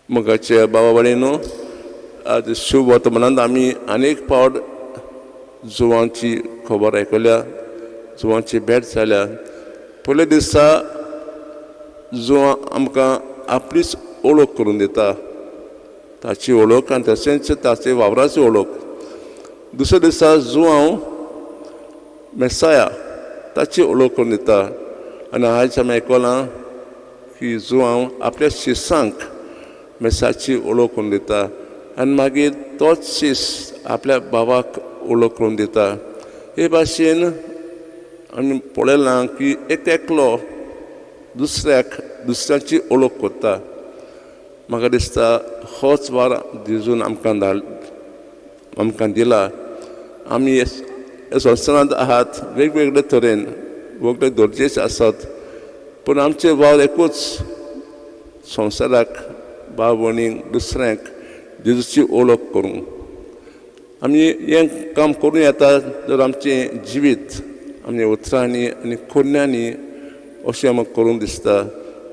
मोगाचे बाबा भयणीनो, आज शुभ वर्तमानांत आमी अनेक फावट जुवांची खबर आयकल्या, जुवांची भेट जाल्या. पयल्या दिसा जुवां आमकां आपलीच वळख करून दिता, ताची वळख आनी तशेंच ताचे वावराची वळख. दुसऱ्या दिसा जुवांव मेसाया ताची वळख करून दिता आनी आयज आमी आयकलां की जुवांव आपल्या शिसांक मेसाची वळख करून दिता आनी मागीर तोच शीस आपल्या भावाक वळख करून दिता. हे भाशेन आमी पळयलां की एक एकलो दुसऱ्याक दुसऱ्याची वळख करता. म्हाका दिसता होच वार जेजून आमकां धाड आमकां दिला. आमी हे संवसारांत आहात, वेगवेगळे तरेन वेगळे दर्जेचे आसात, पूण आमचे वावर एकूच, संवसाराक, भाव भयणींक, दुसऱ्यांक जेजूची वळख करूंक. आमी हें काम करूं येता जर आमचें जिवीत आमच्या उतरांनी आनी करण्यांनी अशें आमकां करूंक दिसता.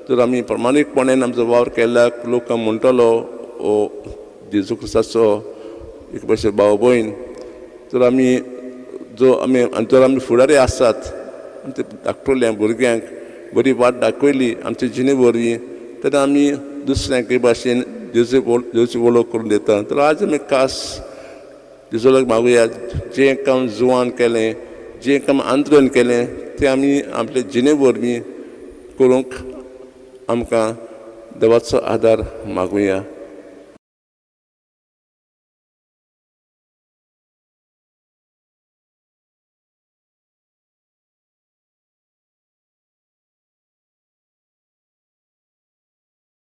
जर आमी प्रमाणीकपणान आमचो वावर केल्यार लोक म्हणटलो, हो जेजू क्रिस्ताचो एक भशेन भाव भयण. जर आमी जो आमी जर आमी फुडारी आसात, आमचे धाकटुल्या भुरग्यांक बरी वाट दाखयली आमचे जिणे वरवीं, तेन्ना आमी दुसऱ्यांक हे भाशेन जेजूची वळख करून दिता. तर आज आमी खास जेजूक मागुया, जें काम जुवान केलें, जें काम आंद्रेन केलें, तें आमी आपले जिणे वरवीं करूंक आमकां देवाचो आदार मागुया.